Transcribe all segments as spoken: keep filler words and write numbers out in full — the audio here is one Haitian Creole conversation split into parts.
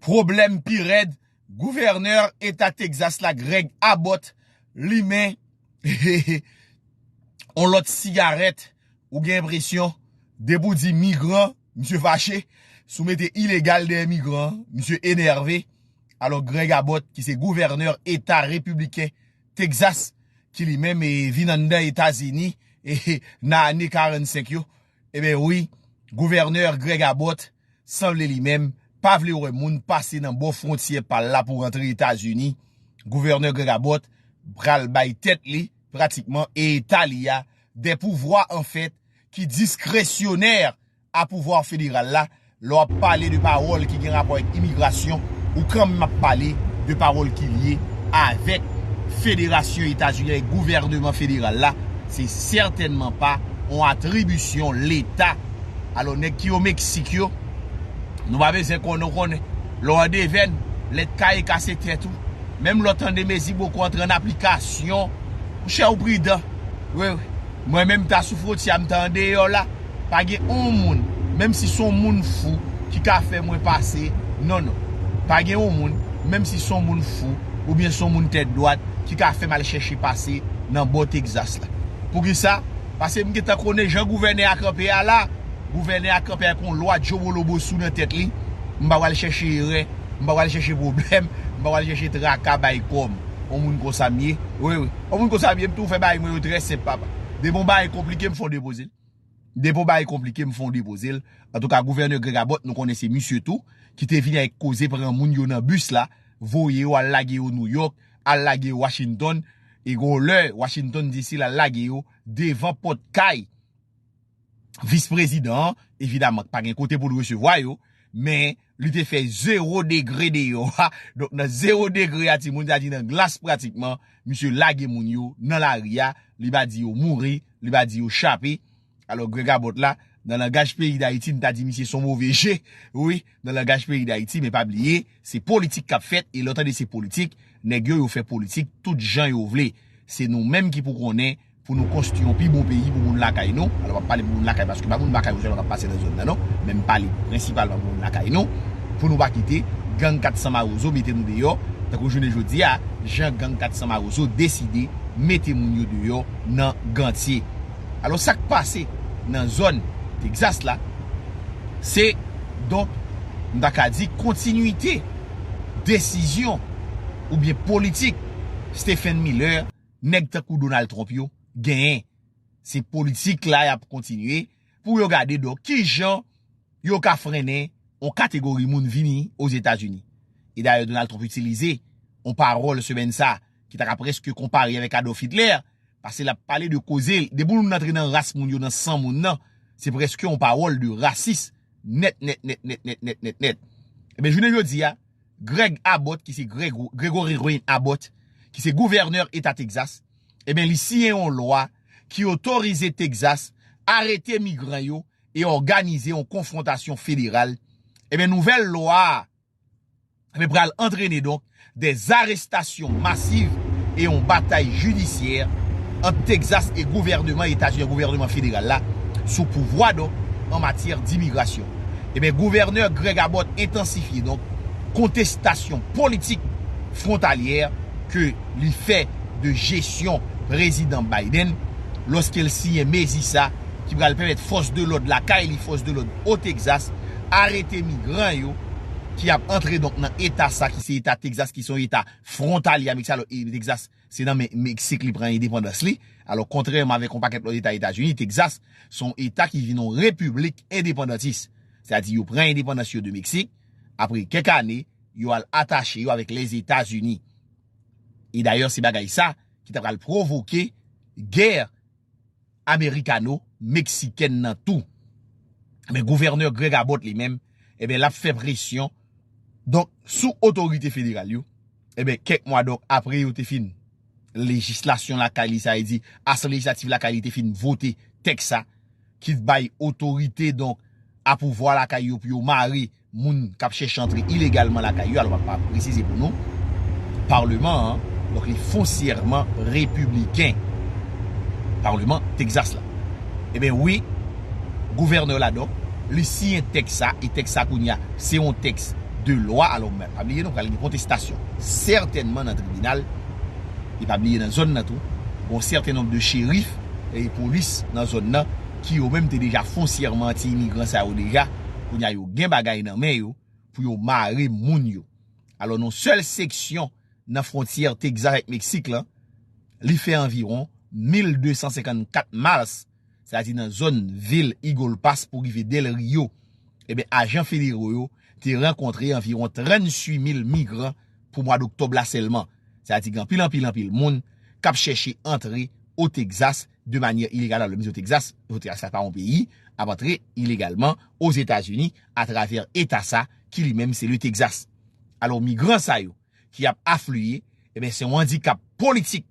Pwoblèm pi rèd, gouvènè eta Texas la, Greg Abbott, limen yon lòt sigarèt, ou gen enpresyon, depi w di migran, misye fache, si w mete ilegal dèyè migran, misye enève. Alò, Greg Abbott, ki se gouvènè eta repibliken Texas, ki li menm e vin anndan Etazini e nan ane karannsenk yo, ebyen wi, gouvènè Greg Abbott sanble li menm pa vle wè moun pase nan bò fwontyè pa l la pou rantre Etazini. Gouvènè Greg Abbott pral bay tèt li, pratikman, e eta li a, de pouvwa, anfèt, ki diskresyonè a pouvwa federal la. Lè w ap pale de pawòl ki gen rapò ak imigrasyon, ou kanmenm ap pale de pawòl ki lye avèk Federasyon Etazini, avèk gouvènman federal la. Se sètènman pa yon atribisyon Leta. Alò, nèg ki o Meksik yo, nou pa bezwen konnen, konnen. Lè w an devèn, lèt kaye kase tèt ou. Menm lè w tande mezi boko antre an aplikasyon, monchè, ou pridan. Wi, wi. Mwen menm, m ta sou fwontyè, m ta andeyò la. Pa gen yon moun, menm si se yon moun fou, ki ka fè mwen pase. Non, non. Pa gen yon moun, menm si se yon moun fou, oubyen se yon moun tèt dwat, ki ka fè m al chèche pase nan bò Texas la. Poukisa? Paske m gentan konnen jan gouvènè a kanpe a la. Gouvènè a kanpe ak yon lwa djobolo bosou nan tèt li. M pa pral chèche erè, m pa pral chèche pwoblèm, m pa pral chèche traka bay kò m. Yon moun konsa m ye. Wi, wi. Yon moun konsa m ye, m tou fè bagay mwen yo trè senp, papa. Depi yon bagay konplike, m fè yon depoze l. Depi yon bagay konplike, m fè yon depoze l. Antouka, gouvènè Greg Abbott, nou konnen se misye tou, ki te vini avèk koze pran moun yo nan bis la, voye yo al lage yo Nouyòk, al lage yo Washington, e gon lè, Washington D C l al lage yo devan pòt kay vis prezidan an, evidaman, pa gen kote pou l resevwa yo, men li te fè zewo degre deyò a. Donk, nan zewo degre a, timoun sa di nan glas pratikman, misye lage moun yo nan lari a, li pa di yo mouri, li pa di yo chape. Alò, Greg Abbott la, nan langaj peyi Dayiti, m ta di misye se yon move je. Wi, nan langaj peyi Dayiti, men pa bliye, se politik k ap fèt, e lè w tande se politik, nèg yo, yo fè politik tout jan yo vle. Se nou menm ki pou konnen, pou nou konstwi yon pi bon peyi pou moun lakay nou. Alò, m ap pale pou moun lakay, paske pa moun lakay yo sèlman k ap pase nan zòn nan, non. Men m pale prensipalman pou moun lakay nou. Pou nou pa kite gang kat san Mawozo mete nou deyò, tankou jounen jodi a, jan gang kat san Mawozo deside mete moun yo deyò nan Gantye. Alò, sa k pase nan zòn Texas la, se, donk, m ta ka di, kontinwite desizyon oubyen politik Stephen Miller, nèg tankou Donald Trump yo genyen. Se politik la y ap kontinye pou yo gade, donk, kijan yo ka frennen yon kategori moun vini Ozetazini. E dayè, Donald Trump itilize yon pawòl semèn sa ki ta ka prèske konpare avèk Adolf Hitler, paske l ap pale de koze, depi moun antre nan ras moun yo, nan san moun nan, se prèske yon pawòl de rasis nèt, nèt, nèt, nèt, nèt, nèt, nèt, nèt. Ebyen, jounen jodi a, Greg Abbott, ki se Greg, Gregory Wayne Abbott, ki se gouvènè eta Texas, ebyen, li siyen yon lwa ki otorize Texas arete migran yo e òganize yon konfwontasyon federal. Ebyen, nouvèl lwa a, ebyen, pral antrene, donk, des arestations massives e yon batay jidisyè ant Texas e gouvènman Etazini, gouvènman federal la, sou pouvwa, donk, an matyè dimigrasyon. Ebyen, gouvènè Greg Abbott entansifye, donk, kontestasyon politik fwontalyè ke li fè de jesyon prezidan Biden, lòske l siyen mezi sa ki pral pèmèt fòs de lòd lakay li, fòs de lòd o Texas, arete migran yo ki ap antre, donk, nan eta sa ki se eta Texas, ki se yon eta fwontalye avèk sa, e Texas, se nan men Meksik li pran endepandans li. Alò, kontrèman avèk yon pakèt lòt eta Etazini, Texas se yon eta ki vin yon repiblik endepandantis. Sètadi, yo pran endepandans yo de Meksik, apre kèk ane, yo al atache yo avèk Lèzetazini. E dayè, se bagay sa ki ta pral pwovoke gè amerikano-meksikèn nan tou. Men gouvènè Greg Abbott li menm, ebyen, l ap fè presyon, donk, sou otorite federal yo. Ebyen, kèk mwa, donk, apre yo te fin lejislasyon lakay li, sa vle di, asanble lejislatif lakay li te fin vote tèks sa, ki bay otorite, donk, a pouvwa lakay yo pou yo mare moun k ap chèche antre ilegalman lakay yo. Alò, m ap presize pou nou, palman an, donk, li fonsyèman repibliken. Palman Texas la. Ebyen, wi, gouvènè la, donk, li siyen tèks sa, e tèks sa, kounye a, se yon tèks de lwa. Alò, pa bliye nou pral gen kontestasyon sètènman nan tribinal. E pa bliye nan zòn nan tou, gon sèten nonb de cherif e polis nan zòn nan ki yo menm te deja fonsyèman anti-imigran sa yo deja. Kounye a yo gen bagay nan men yo pou yo mare moun yo. Alò, nan sèl seksyon nan fwontyè Texas ak Meksik lan, li fè anviwon mil de san senkannkat miles, sa di nan zòn vil Eagle Pass pou rive Del Rio. Ebyen, ajan federo yo te rankontre anviwon tranntuit mil migran pou mwa doktòb la sèlman. Sa di gen anpil, anpil, anpil moun k ap chèche antre o Texas de manyè ilegal. Alò, lè m di o Texas, o Texas sa pa yon peyi, ap antre ilegalman Ozetazini atravè eta sa ki li menm se le Texas. Alò, migran sa yo ki ap afliye, ebyen, se yon andikap politik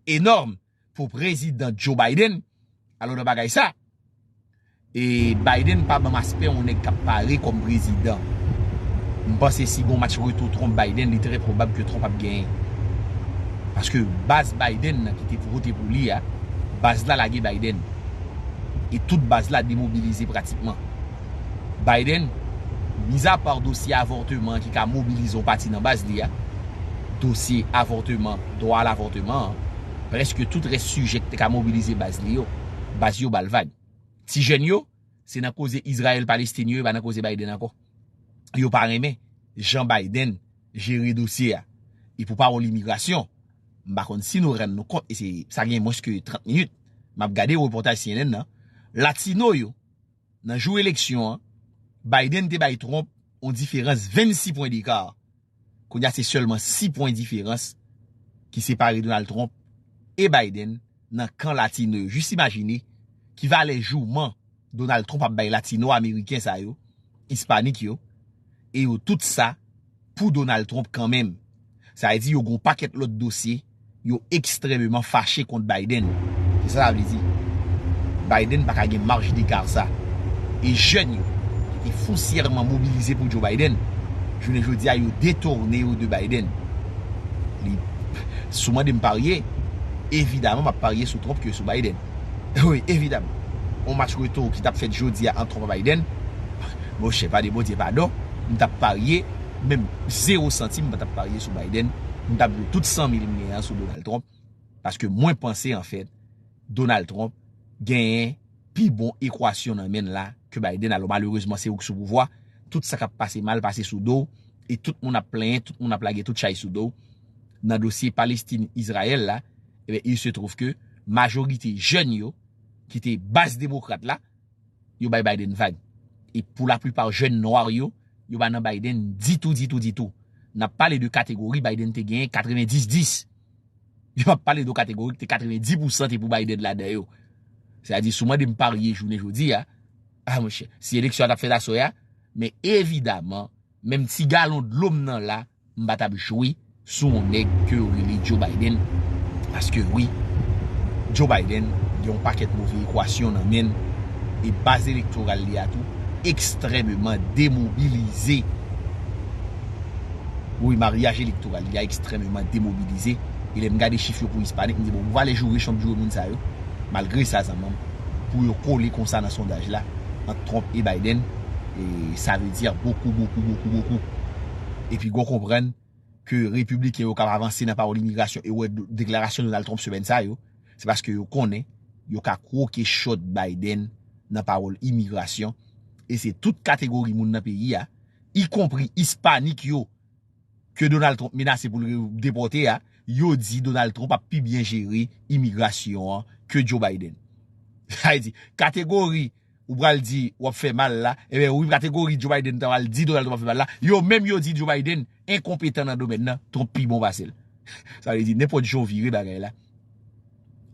enòm pou prezidan Joe Biden. Alò, nan bagay sa, e Biden pa ban m aspè yon nèg k ap pare kòm prezidan. M panse si gon match retou Trump-Biden, li trè pwobab ke Trump ap genyen. Paske baz Biden nan ki te vote pou li a, baz la lage Biden. E tout baz la demobilize pratikman. Biden, mizapa dosye avòteman ki ka mobilize yon pati nan baz li a, dosye avòteman, dwa a lavòteman an, prèske tout rès sijè ki te ka mobilize baz li yo, baz yo ba l vag. Ti jèn yo, se nan koze Izrayèl-Palestin yo, e pa nan koze Biden ankò. Yo pa renmen jan Biden jere dosye a. E pou pawòl imigrasyon, m pa konn si nou rann nou kont, e se, sa gen mwens ke trant minit, m ap gade repòtaj C N N nan, Latino yo, nan jou eleksyon an, Biden te bay Trump yon diferans vennsis pwen deka. Kounye a se sèlman sis pwen diferans ki separe Donald Trump e Biden nan kan Latino yo. Jis imajine ki valè jouman Donald Trump ap bay Latino Ameriken sa yo, Ispanik yo, e yo tout sa pou Donald Trump kanmenm. Sa vle di yo gon pakèt lòt dosye, yo ekstrèmeman fache kont Biden. Se sa sa vle di. Biden pa ka gen maj deka sa. E jèn yo ki te fonsyèman mobilize pou Joe Biden, jounen jodi a yo detòne yo de Biden. Li, si w mande m parye, evidaman m ap parye sou Trump ke sou Biden. Wi, evidaman. On match retou ki t ap fèt jodi a ant Trump ak Biden, monchè, pa de Bondye padon, m t ap parye, menm zewo santim m pa t ap parye sou Biden, m t ap jwe tout san mil m genyen an sou Donald Trump, paske mwen panse, anfèt, Donald Trump genyen pi bon ekwasyon nan men l la ke Biden. Alò, malerezman, se ou k sou pouvwa, tout sa k ap pase mal pase sou do w, e tout moun ap plenyen, tout moun ap lage tout chay sou do w. Nan dosye Palestin-Izrayèl la, ebyen, il se trouve que majorite jèn yo, ki te baz demokrat la, yo bay Biden vag. E pou laplipa jèn nwa yo, yo pa nan Biden ditou, ditou, ditou. N ap pale de kategori Biden te genyen katrevendis dis. Yo ap pale de kategori ki te katrevendis pousan te pou Biden ladan yo. Sètadi, si w mande m parye jounen jodi a, a monchè, si eleksyon an t ap fèt aswè a, men evidaman, menm ti galon dlo m nan la, m pa t ap jwe sou yon nèg ke yo rele Joe Biden. Paske wi, Joe Biden gen yon pakèt move ekwasyon nan men l, e baz elektoral li a tou ekstrèmeman demobilize. Wi, maryaj elektoral li a ekstrèmeman demobilize. E lè m gade chif yo pou Ispanik, m di, bon, m valè joure chanm joure moun sa yo. Malgre sa, zanmi m, pou yo kole konsa nan sondaj la, ant Trump e Biden, e sa vle di bokou, bokou, bokou, bokou. Epi, gwo konprann ke Repibliken yo k ap avanse nan pawòl imigrasyon e wè deklarasyon Donald Trump semèn sa yo, se paske yo konnen yo ka kwoke chòt Biden nan pawòl imigrasyon. E se tout kategori moun nan peyi a, ikonpri Ispanik yo, ke Donald Trump menase pou l depòte a, yo di Donald Trump ap pi byen jere imigrasyon an ke Joe Biden. Sa vle di, kategori ou pral di w ap fè mal la, ebyen wi, kategori Joe Biden ta pral di Donald Trump ap fè mal la, yo menm yo di Joe Biden enkonpetan nan domèn nan, Trump pi bon pase l. Sa vle di, nenpòt jan w vire bagay la,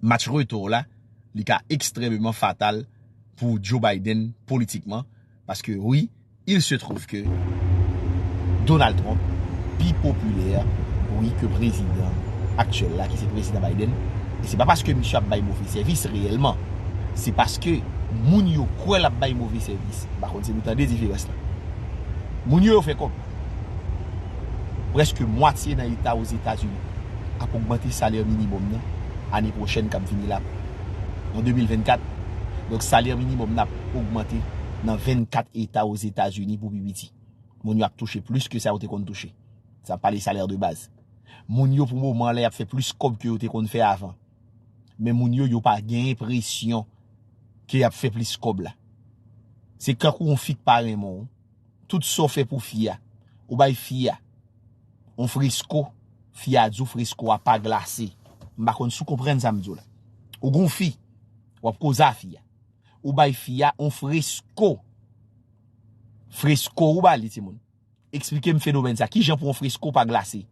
match retou la, li ka ekstrèmeman fatal pou Joe Biden politikman, paske wi, il se trouve que Donald Trump pi popilè, wi, ke prezidan aktyèl la, ki se prezidan Biden. E se pa paske misye ap bay move sèvis reyèlman. Se paske moun yo kwè l ap bay move sèvis. M pa konn si nou tande diferans la. Moun yo, yo fè kòb. Prèske mwatye nan eta Ozetazini ap ogmante salè minimòm nan ane pwochèn k ap vini la, an de mil vennkat. Donk, salè minimòm nan ap ogmante nan vennkat eta Ozetazini pou pi piti. Moun yo ap touche plis ke sa yo te konn touche. Sa ap pale salè de baz. Moun yo pou moman an la y ap fè plis kòb ke yo te konn fè avan. Men moun yo, yo pa gen enpresyon ke y ap fè plis kòb la. Se kankou yon fi k pa renmen w. Tout sa w fè pou fi a, ou bay fi a yon fresko, fi a di w fresko a pa glase. M pa konn si w konprann sa m di w la. Ou gon fi, w ap koze a fi a. Ou bay fi a yon fresko. Fresko ou ba li, timoun. Eksplike m fenomèn sa. Kijan pou yon fresko pa glase?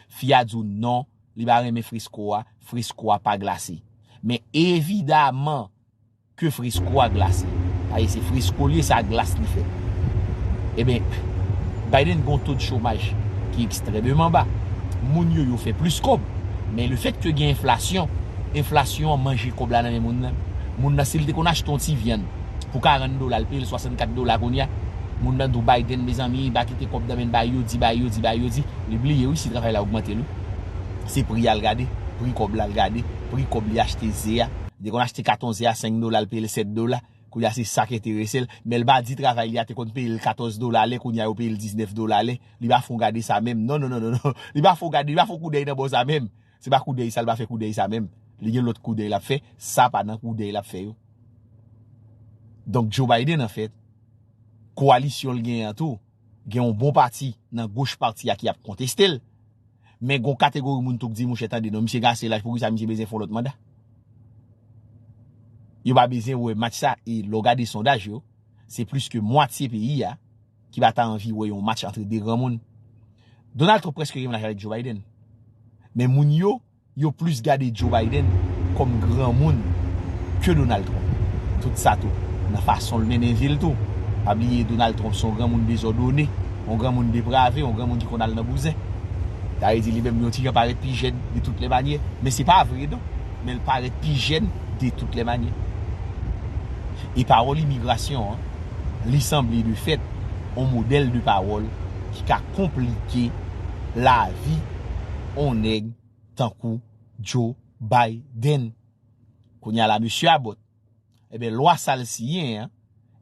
Fi a di w non, li pa renmen fresko a, fresko a pa glase. Men evidaman ke fresko a glase. Paske se fresko l ye, se a glas li fèt. Ebyen, Biden gen yon to de chomaj ki ekstrèmeman ba. Moun yo, yo fè plis kòb. Men lefètke gen enflasyon, enflasyon an manje kòb la nan men moun nan. Moun nan, si l te konn achte yon ti vyann pou karant dola, l peye l swasannkat dola kounye a. Moun nan di w Biden, mezanmi, pa kite kòb nan men l, bay yo di, bay yo di, bay yo di. Li bliye, wi, si travay la ogmante l, wi. Se pri a l gade, pri kòb la l gade, pri kòb li achte ze a. Li te konn achte katon ze a senk dola, l peye l sèt dola. Kounye a se sa k enterese l. Men l pa di travay li a te konn peye l katòz dola lè, kounye a yo peye l diznèf dola lè. Li pa fè w gade sa menm. Non, non, non, non, non. Li pa fè w gade, li pa fè w koudèy nan bò sa menm. Se pa koudèy sa, li pa fè koudèy sa menm. Li gen lòt koudèy l ap fè. Sa pa nan koudèy l ap fè yo. Donk, Joe Biden, anfèt, kowalisyon l genyen an tou, gen yon bon pati nan goch pati a ki ap konteste l. Men gon kategori moun tou k di, monchè, tande non, misye gen ase laj, poukisa misye bezwen fè yon lòt manda? Yo pa bezwen wè match sa, e lè w gade sondaj yo, se plis ke mwatye peyi a ki pa ta anvi wè yon match antre de granmoun. Donald Trump prèske gen laj avèk Joe Biden. Men moun yo, yo plis gade Joe Biden kòm granmoun ke Donald Trump. Tout sa tou, nan fason l mennen vi l tou. Pa bliye, Donald Trump se yon granmoun dezòdone, yon granmoun deprave, yon granmoun ki konn al nan bouzen. Sa vle di li menm yon ti jan parèt pi jèn de tout lè manyè. Men se pa vre non. Men l parèt pi jèn de tout lè manyè. E pawòl imigrasyon an, li sanble de fèt yon modèl de pawòl ki ka konplike lavi yon nèg tankou Joe Biden. Kounye a la, mesye Abbott, ebyen, lwa sa l siyen an,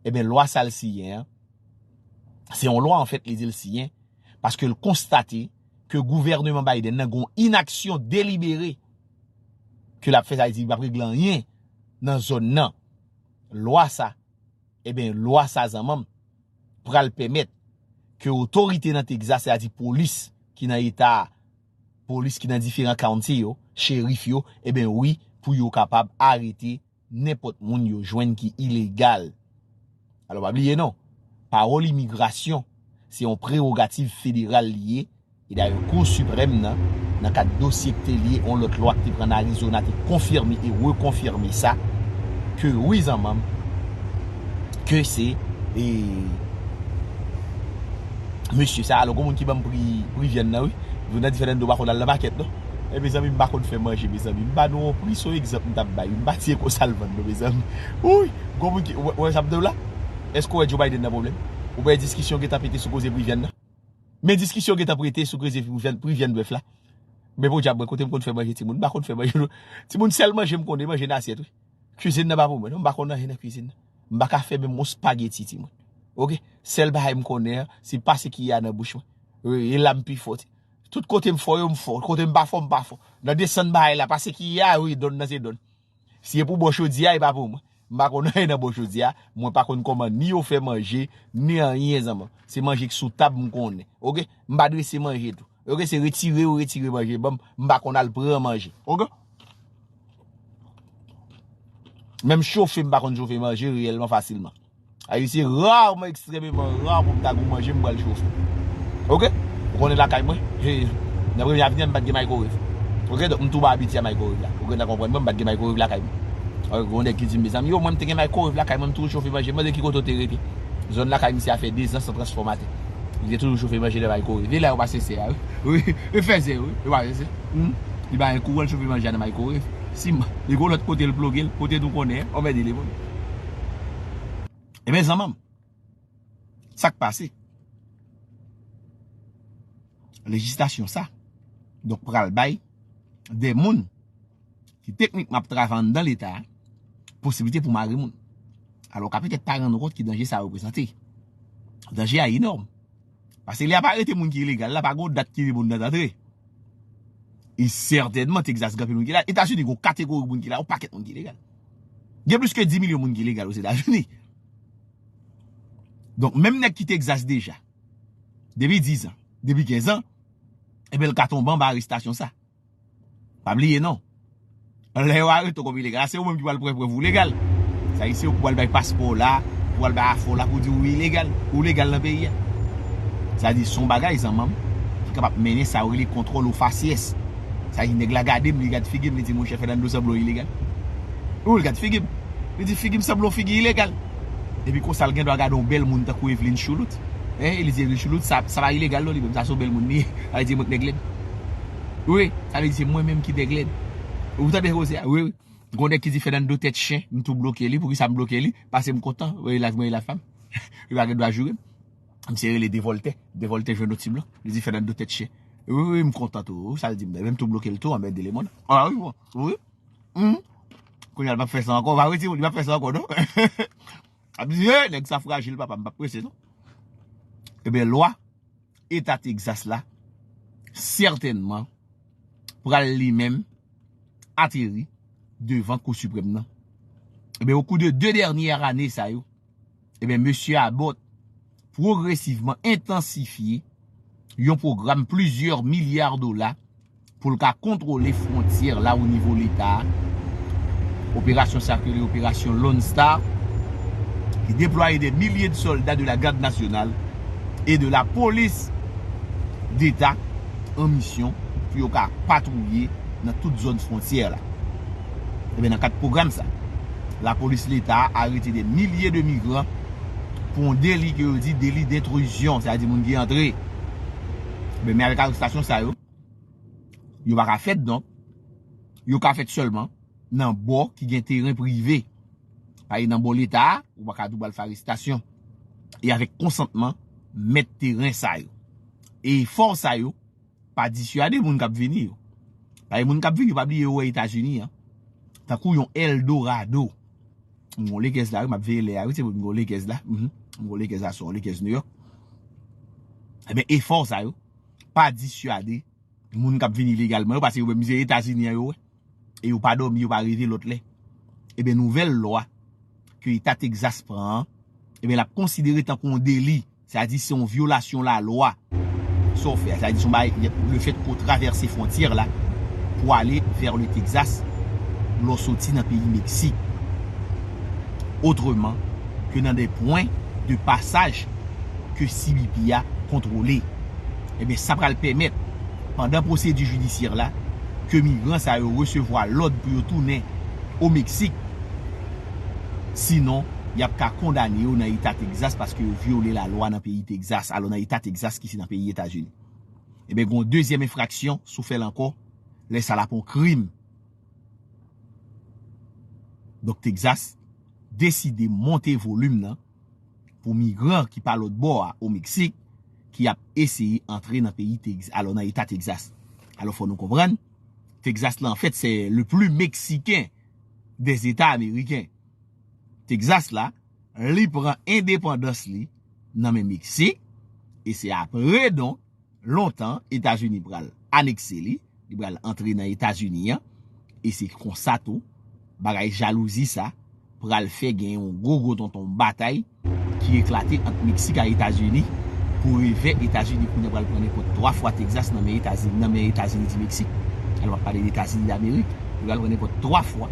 ebyen, lwa sa l siyen an, se yon lwa, anfèt, li di l siyen, paske l konstate ke gouvèneman Biden nan gon inaksyon delibere ke l ap fè, sa vle di, li p ap regle anyen nan zòn nan. Lwa sa, ebyen, lwa sa, zanmanm, pral pèmèt ke otorite nan Texas, sa vle di polis ki nan eta a, polis ki nan diferan county yo, cherif yo, ebyen wi, pou yo kapab arete nenpòt moun yo jwenn ki ilegal. Alò, pa bliye non, pawòl imigrasyon, se yon prewogativ federal li ye, e dayè Kou Siprèm nan, nan kad dosye k te lye yon lòt lwa k te pran nan Arizona, te konfime e rekonfime sa, ke wi, zanmanm, ke se, e, mesye sa, alò, gon moun ki ban m pri, pri vyann nan, wi. Jounal Di Fènando pa konn al nan makèt, non. E, mezanmi, m pa konn fè manje, mezanmi. M ba nou yon pri, se yon egzanp m t ap bay, wi. M pa tiye konsa l vann, non, mezanmi. Wi, gon moun ki, ou wè, ou wè sa m di w la? Èske w wè Joe Biden nan pwoblèm? Ou wè diskisyon gentan pete sou koze pri vyann nan? Men diskisyon gentan pete sou koze pri vyann, pri vyann bèf la. Men podyab, mwen, kote m konn fè manje timoun? M pa konn fè manje, non. Timoun, sèl manje m konnen, manje nan asyèt, wi. Kizin nan pa pou mwen, non. M pa konn anyen nan kizin nan. M pa ka fè menm yon spageti, timoun. Oke? Sèl bagay m konnen an, se pase kiyè a nan bouch mwen. Wi, e la m pi fò, ti. Tout kote m fò yo, m fò. Kote m pa fò, m pa fò. Nan desann bagay la, pase kiyè a, wi, dòn nan se dòn. Si e pou bò chodyè a, e pa pou mwen. M pa konn anyen nan bò chodyè a. Mwen pa konn kòman ni yo fè manje, ni anyen, zanmanm. Se manje k sou tab m konnen. Oke? M pa drese manje tou. Oke? Se retire yo retire manje ban m. M pa konn al pran manje. Oke? Menm chofe, m pa konn chofe manje reyèlman fasilman. Ayisyen, rarman, ekstrèmeman ra pou m ta gon manje m pral chofe. Oke? Ou konnen lakay mwen, he, nan premye avni a, m pa t gen microwave. Oke? Donk, m tou pa abitye a microwave la. Ou gentan konprann mwen, m pa t gen microwave lakay mwen. Oke, gon nèg ki di m, mezanmi, yo, mwen, m te gen microwave lakay mwen, m toujou chofe manje. Mande ki kote w te rete. Zòn lakay misye a fè dezan san transfòmatè. Li te toujou chofe manje nan microwave. E la yo pa sensè a, wi. Wi, e fèzè, wi. Yo pa sensè. Hmm? Li pa gen kouran, l chofe manje a nan microwave. Si m, li gon lòt kote l ploge l, kote nou konnen, anmède li, moun. Ebyen, zanmanm, sa k pase? Lejislasyon sa, donk, pral bay de moun ki teknikman ap travay anndan Leta a posiblite pou mare moun. Alò, w ka petèt pa rann ou kont ki danje sa reprezante. Danje a enòm. Paske li ap arete moun ki ilegal la, pa gen yon dat ki di moun nan t antre. E sètènman, Texas gen anpil moun ki la. Etazini gen yon kategori moun ki la, yon pakèt moun ki ilegal. Gen plis ke dis milyon moun ki ilegal Ozetazini. Donk, menm nèg ki Texas deja, depi dis an, depi kenz an, ebyen, l ka tonbe anba arestasyon sa. Pa bliye non. Lè yo arete w kòm ilegal, se ou menm ki pral pran prèv ou legal. Sa di se ou ki pral bay paspò w la, ki pral bay afè w la pou di ou ilegal, ou legal nan peyi a. Sa di se yon bagay, zanmanm, ki kapab mennen sa yo rele contrôle au faciès. Sa di nèg la gade m, li gad figi m, li di monchè Fernando sanble w ilegal. Wi, li gad figi m. Li di figi m sanble yon figi ilegal. Epi konsa l gen dwa gade yon bèl moun tankou Eveline Choulout. Hein, li di Eveline Choulout, sa, sa pa ilegal non li menm, sa se yon bèl moun li ye. Sa vle di mwen k nèg lèd. Wi, sa vle di se mwen menm ki nèg lèd. Ou tande koze a? Wi, wi. Gon nèg ki di Fernando tèt chen, m tou bloke li, poukisa m bloke li? Paske m kontan, wi, lav mwen e lav pa m. Li pa gen dwa joure m. M se rele Devòltè, Devòltè jwenn yon ti blan. Li di Fernando tèt chen. Wi, wi, m kontan tou. Wi, sa l di m, menm tou bloke l tou, anmède le mond. Ah, wi, bon, wi. Hmm. Kounye a, li p ap fè sa ankò. Pa rete, li p ap fè sa ankò, non. Ap di, "Eh, nèg sa frajil, papa, m p ap prese, non." Ebyen, lwa Eta Texas la, sètènman, pral li menm ateri devan Kou Siprèm nan. Ebyen, au cours de deux dernières années sa yo, ebyen, mesye Abbott pwogresivman entansifye yon pwogram plizyè milya dola pou l ka kontwole fwontyè la o nivo leta a. Operasyon sa yo rele operasyon Lone Star, ki deplwaye des milliers de soldats de la Garde nationale et de la police d'État en mission pou yo ka patwouye nan tout zòn fwontyè la. Ebyen, nan kad pwogram sa, lapolis leta a arete des milliers de migrants pou yon deli ke yo di deli d'intrusion, sa vle di moun ki antre. Ebyen, men avèk arestasyon sa yo, yo pa ka fèt, donk, yo ka fèt sèlman nan bò ki gen teren prive. Pa e nan bò leta a, ou pa ka di w pral fè arestasyon. E avèk konsantman mèt teren sa yo. E efò sa yo pa diswade moun k ap vini yo. Pa e moun k ap vini yo, pa bliye yo wè Etazini an tankou yon Eldorado. M gon lekèz la, wi, m ap veye lè a, wi, se pou m gon lekèz la. Mhm. M gon lekèz la, se yon lekèz New York. Ebyen, efò sa yo pa diswade moun k ap vin ilegalman yo, paske yo menm se Etazini an yo wè. E yo pa dòmi, yo pa reve lòt lè. Ebyen, nouvèl lwa ke Eta Texas pran an, ebyen, l ap konsidere tankou yon deli. Sa di se yon vyolasyon lalwa. Sa w fè a, sa di se yon bagay, le fèt ke w travèse fwontyè la pou ale vè le Texas, lè w soti nan peyi Meksik. Otreman ke nan de pwen de pasaj ke C B P a kontwole. Ebyen, sa pral pèmèt, pandan pwosedi jidisyè la, ke migran sa yo resevwa lòd pou yo tounen o Meksik. Sinon, y ap ka kondane yo nan Eta Texas paske yo vyole lalwa nan peyi Texas, alò nan Eta Texas ki se nan peyi Etazini. Ebyen, gen yon dezyèm enfraksyon, si w fè l ankò, lè sa l ap yon krim. Donk, Texas deside monte volim nan pou migran ki pa lòt bò a, o Meksik, ki ap eseye antre nan peyi Tex-, alò nan Eta Texas. Alò, fò nou konprann, Texas la, anfèt, se le plus mexicain des États américains. Texas la, li pran endepandans li nan men Meksik, e se apre, donk, lontan, Etazini pral anekse li, li pral antre nan Etazini an, e se konsa tou, bagay jalouzi sa pral fè gen yon gwo gwo tonton batay ki eklate ant Meksik ak Etazini pou revè Etazini. Kounye a pral pran nenpòt twa fwa Texas nan men Etazini, nan men Etazini di Meksik. Alò, m ap pale de Etazini Damerik, li pral pran nenpòt twa fwa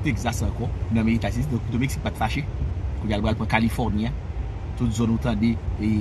Texas ankò nan men Etazini. Donk, pito Meksik pa t fache. Kounye a l pral pran Kalifòni a, tout zòn ou tande, e